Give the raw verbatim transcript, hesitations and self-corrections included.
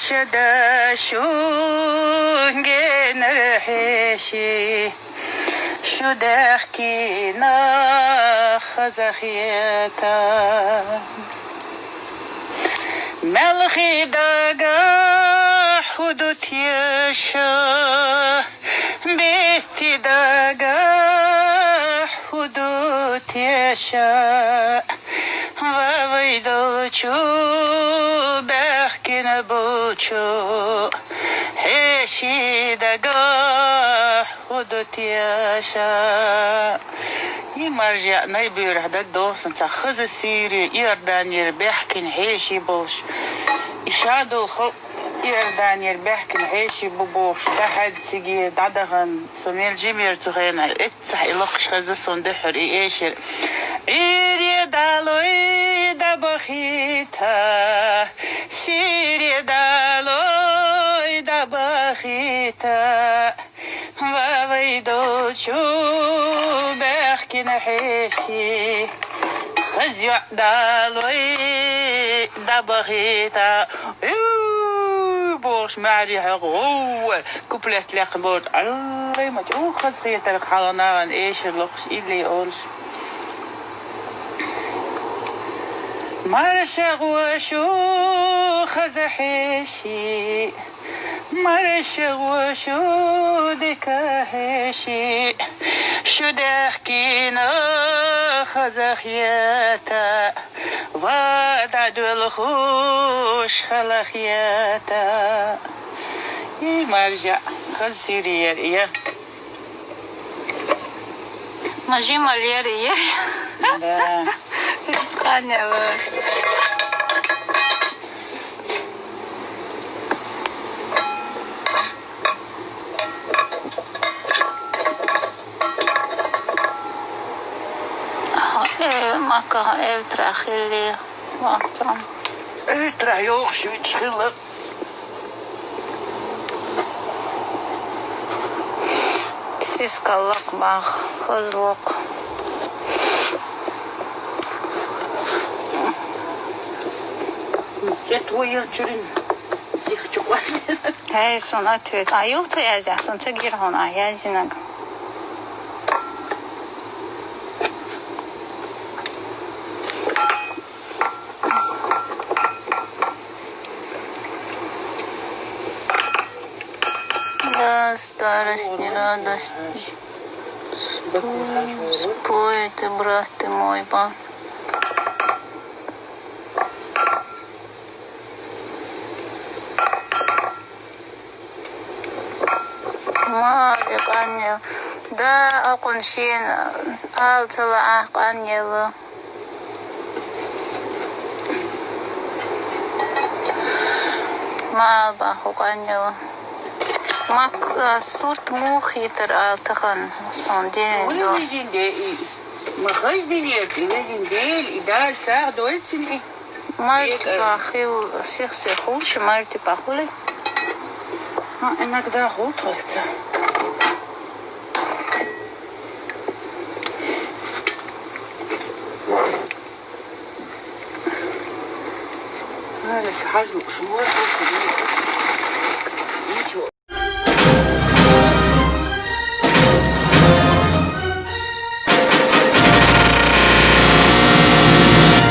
Шеда шун генар хьеший, шу даьхкина хаза хетар. Мелхи дага хӀу ду теша, бетти дага хӀу ду теша. Ва вай долчу баьхкина болчу хьеший дага хӀу ду теша. И маржа най буьрахь даг дохсан ца хаза сийре Иорданера баьхкина хьеший болуш. И шадолу халкъ Иорданера баьхкина хьеший бу бохуш, дахьаьдда циге дӀадахана, со мел жимера цу хенахь эццахь и локхуш хезна суна дуьххьара и эшар. Ӏийре далой дӀабахийта, сийре далой дӀабахийта, ва вай долчу баьхкина хьеший, хаза йоӀ далой дӀабахийта. Ю, бохуш, маьхьарий хьокху, вовва, куплет лекха боху. Аллай, ма чӀогӀа хаза хетарг хьалха нахана эшар локхуш, иллий олуш. Марша гӀо шу, хаза хьеший, марша гӀо шу, дика хьеший, шу даьхкина хаза хета, ва дӀадоьлхуш хала хета. И маржа, хаза сийре яра и. Ма жимма лер, ер. Да. Къанева. Э, мака, э, трахили, вахтам. Э, трах, йохуш, вич хила. Сискал лакха бах, хаза лакха. Цвет вуйла чуьрин сих чу къоьллина. Хей, сон ответ. А юха ца язъяхь, сон ца гира хьуна, а язйинарг. Да, старость не радость. Спой ты, брат ты мой, ба. Ма, и къанъел. Да, акхун шена ала ца лаахь къанъел. Ма ала бах хӀу къанъел. Мак, а, сурт муха хийтар ала тахана сон динан до. Вай везин де и. Ма хаза динера, и везин дели, и Дала сагӀа дойла цуьнан и. Мартипа хила, сих-сих хуьлуш, мартипа хуьлий? А, иногда хуьлу тхоьца. Ай, хьажа лууш, муха хуьлу?